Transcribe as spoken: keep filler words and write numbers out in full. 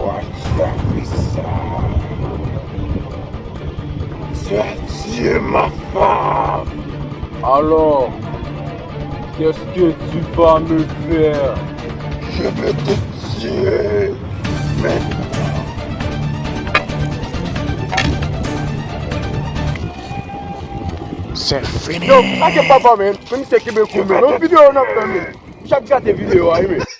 Tu as fait ça. Tu as tué ma femme. Alors, qu'est-ce que tu vas me faire? Je vais te tuer maintenant. C'est fini. Yo, ake papa, men. Men misye kenbe kou, men. Yon videyo n ap fè, men. Misye ap gate videyo a, wi, men.